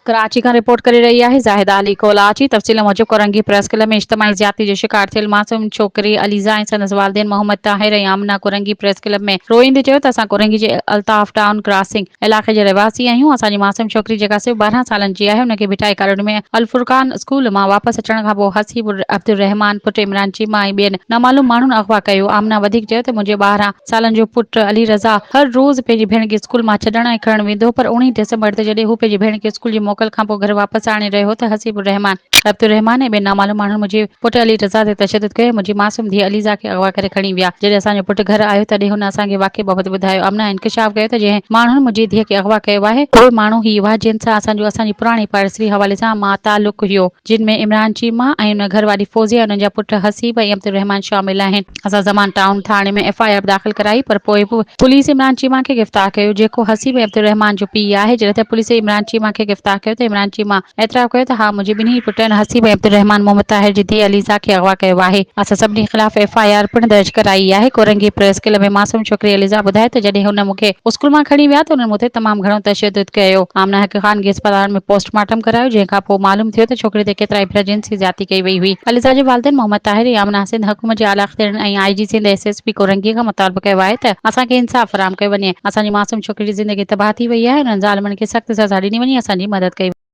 ڪراچي کان رپورٽ ڪري رهي آهي زاهده علي ڪولاچي تفصيل موجب ڪورنگي پريس ڪلب ۾ اجتماعي زيادتي جو شڪار ٿيل معصوم ڇوڪري عليزا ۽ سندس والدين محمد طاهر ۽ آمنه ڪورنگي پريس ڪلب ۾ روئيندي چيو ته اسان ڪورنگي جي الطاف ٽائون ڪراسنگ علائقي جا رهواسي آهيون اسان جي معصوم ڇوڪري جيڪا صرف 12 سالن جي آهي ان کي ڀٽائي ڪالوني ۾ الفرقان اسڪول مان واپس اچڻ کان پوء حسيب عبدالرحمان پٽ عمران چيما ۽ ٻين نامعلوم ماڻهن اغوا ڪيو آمنه وڌيڪ چيو ته منهنجي 12 سالن جو پٽ علي رضا هر روز پنهنجي ڀيڻ کي اسڪول مان ڇڏڻ ۽ کڻڻ ويندو هو پر اوڻيهه ڊسمبر تي جڏهن هو پنهنجي ڀيڻ کي اسڪول جي موڪل کانپوء گهر واپس آڻي رهيو هو ته حسيب الرحمان، عبدالرحمان ۽ ٻين نامعلوم ماڻهن منهنجي پٽ علي رضا تي تشدد ڪيو ۽ منهنجي معصوم ڌيء عليزا کي اغوا ڪري کڻي ويا. جڏهن اسان جو پٽ گهر آيو تڏهن هن اسان کي واقعي بابت ٻڌايو. آمنه انڪشاف ڪيو ته جنهن ماڻهن منهنجي ڌيء کي اغوا ڪيو آهي اهي ماڻهو هي هئا جن سان اسان جو اسان جي پراڻي پاڙيسري حوالي سان مان تعلق هيو جن ۾ عمران چيما ۽ ان گهر واري فوزيه ۽ انهن جا پٽ حسيب ۽ عبدالرحمان شامل آهن. اسان زمان ٽائون ٿاڻي ۾ ايف I R به داخل ڪرائي پر پوء به پوليس عمران چيما کي گرفتار ڪيو جيڪو حسيب ۽ عبدالرحمان جو پيء آهي جڏهن ته پوليس عمران چيما کي گرفتار ڪيو ته عمران چيما اعتراف ڪيو ته ها منهنجي ٻنهي پٽن حسيب ۽ عبدالرحمان محمد طاهر جي ڌيء عليزا کي اغوا ڪيو آهي اسان سڀني خلاف ايف I R پڻ درج ڪرائي آهي ڪورنگي پريس ڪلب ۾ معصوم ڇوڪري عليزا ٻڌايو ته جڏهن هن مون کي اسڪول مان کڻي ويا ته انهن مون تي تمام گهڻو تشدد ڪيو آمنه هڪ خانگي اسپتال ۾ پوسٽ مارٽم ڪرايو جنهن کان پوء معلوم ٿيو ته ڇوڪري تي ڪيترائي ڀيرا جنسي زيادتي ڪئي وئي هئي. عليزا جي والدين محمد طاهر ۽ آمنه سنڌ حڪومت جي اعليٰ اختيارين ۽ I G Sindh S S P Korangi کان مطالبو ڪيو آهي ته اسان کي انصاف فراهم ڪيو وڃي اسان جي معصوم ڇوڪري جي زندگي تباهه ٿي وئي آهي انهن ظالمن کي سخت سزا ڏني وڃي اسان جي مدد ڪئي.